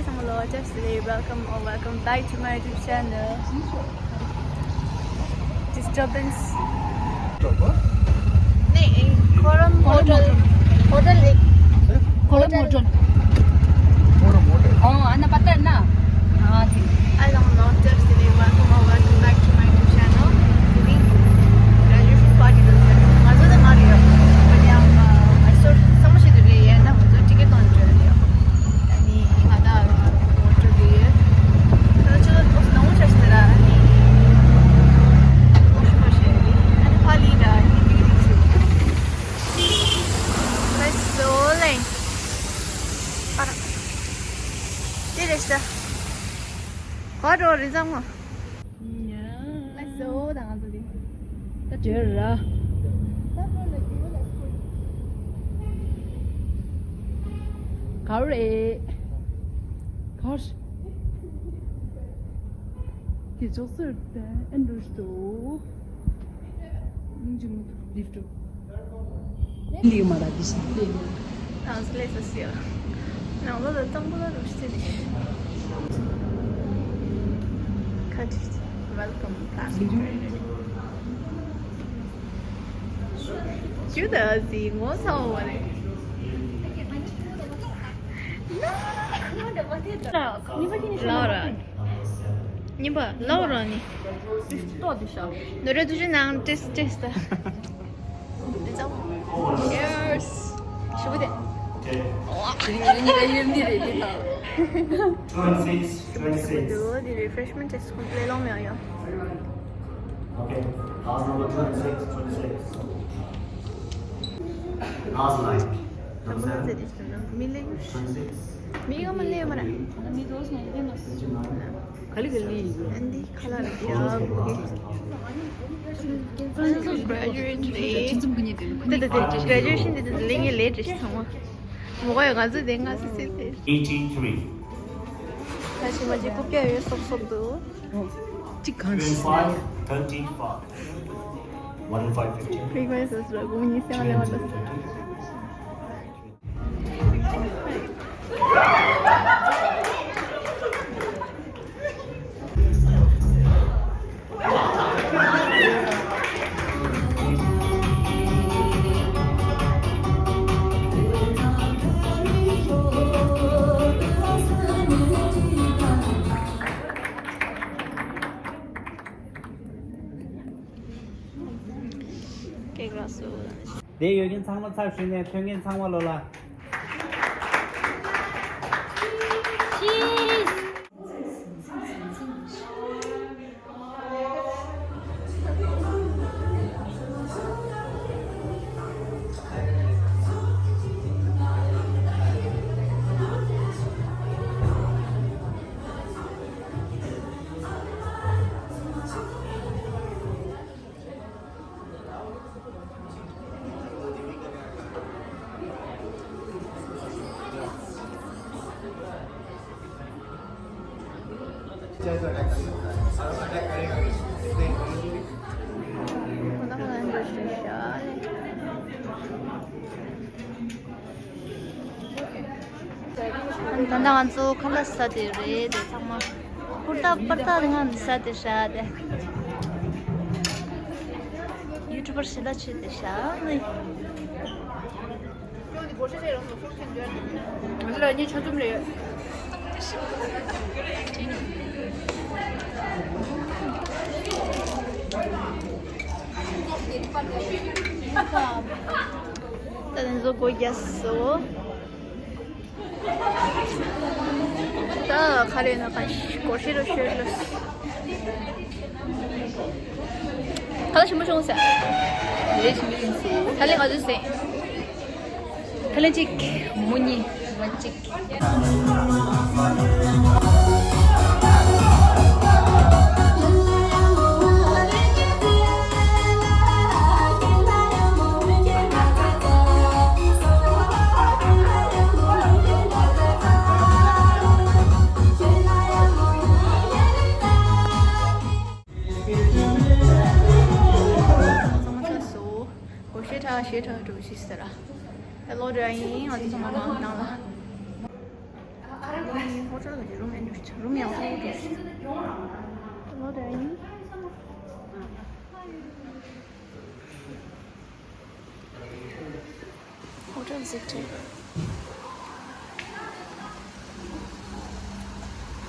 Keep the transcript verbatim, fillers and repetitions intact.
Hello, just today, welcome or welcome back to my YouTube channel. Disturbance. नहीं, कोरम hotel, hotel एक, कोरम hotel. कोरम होटल। हाँ, आना पता है ना? हाँ, ठीक। Hello, just today, welcome or welcome back to my YouTube channel. Today, graduation party ང་ཚོ་ད་མ་རེད་ཡ། but ཡང་ང་ཚོ་བསམ་བློ་ཞིག་ཏུ་རེད་ཡ། ད་ང་ཚོ་ཊི་ཀེ་ཊི་གཏོང་འདྲ་ཡ། ཨ་ནི་ང་ད་ང་ཚོ་འགྲོ་གི་ཡོད། ད་ཆུ་ཚོད་ནང་ཆ་ཞིག་ད་ཨ་ནི་ཨོ་ཤུ་མ་ཤེས་ཨ་ནི་ཕ་ལི་ད་ཨ་ནི་ཏིག་ཏིག་ཞིག Let's go, like. ཨ་ར། དེ་རེད་ཤག་ག་འགྲོ་རི་ཚང་མ། ལགས་སོ། ད་ང་ཚོ་འདི། ད་འབྲས་ར། ག་རེ། ག་རེ། དེ་ཅོག་ཙེར་ཏེ་ཨེ་འགྲོ་ཞིག་འདུག་མིང་ཅི་མོ་ལིཕ་ཊི། ལིའུ་མ་ར་དི་ཤ་ལི། ནང་ལས་ས་སི་ཡ། ནང་ལོ་ལ་དང་པོ་ལ་རུ་ཤི་ནི། ཁ་ཅིག Welcome back. ཇུ་ད་ཟི་ངོ་ཚ་བ་རེད། ལ་ར། གཉིས་པ་ལའོ་ར་ནི། ཏོག་དེ་ཤ། ནོ་རེ་དུ་ཅུ་ནང་ཏེས་ཏེས་ད། Cheers. ཞུ་བ་དེ། ཉི་རེ་ཡོད་མི་རེད་དེ་ད། འདུག་འདི་refreshment དེ་སུ་ལས་ལོང་མེད་ཡ། Okay. Last number twenty-six, twenty-six. Last line. Number seven. མི་ལེགས། མི་ཡོང་མ་ལེགས་མ་ར། ག་ལི་ག་ལི། ཨན་དི་ཁ་ལག་རེད་ཡ། ཨ་ནི་ཚོ་graduate རེད། དེ་དེ་དེ་graduation དེ་དེ་ལེ་ངེ་ལེ་རེད་ཚང་མ། མོ་ག་ཡ་ང་ཚོ་དེ་ང་ཚོ་སི་དེ། Eighty-three. ད་ཞི་མ་ཅི་རྐུབ་བཀྱག་ཡོད་སོབ་སོབ་འདུག་གཅིག་གང་ཞིག Twenty-five, thirty-five. One five fifty. Frequency ལ་དགུང་ཉི་ཤུ་ལེ་བ་འདུག་ཀེག་རག་སོང་། དེ་ཡོད་མཁན་ཚང་མ་ཚར་ཞུས་ནས་ཐོན་མཁན་ཚང་མ་ལོ་ལ། ད་ལྟ་ང་ཚོ་ཁ་ལག་ཟ་དེ་རེད་དེ་ཚང་མ། ཧུར་ཐག་པར་ཐག་ང་ཟ་དེ་ཤ་དེ། ཡུ་ཊུབ་པར་ཞི་ལ་ཆེ་དེ་ཤ་ནི། ང་ཚོ་ལ་གཉིས་ཆ་ཚུམ་རེད། ད་ནི་བཟོ་སྒོ་རྒྱག་སོ། ད་ག་རེ་ན་ག་སྒོར་ཤི་རུ་ཤོད་ལ། ཁ་ལག་ཞིམ་པོ་བྱུང་ཟེར། ལས་ཞིམ་པོ་བྱུང་ཟེར། ད་ལས་ང་ཚོས་ཟེར། ཁ་ལག་གཅིག་མོ་གཉིས། ང་གཅིག་ཚང་མ་ཚར་སོང་། སྒོར་གཞས་གྲགས་གཞས་གྲགས་འགྲོ་ཤི་ཟེར་ར། ཧེ་ལོ་འདྲ་ཡིན། ང་ཚོ་ཚང་མ་མ་ནང་ལ། ཁྱོད་ལ་ག་རེ་རུམ་ཨེ་འགྲོ། རུམ་ཡག་པོ་འགྲོ། Hello there. Hotel is it?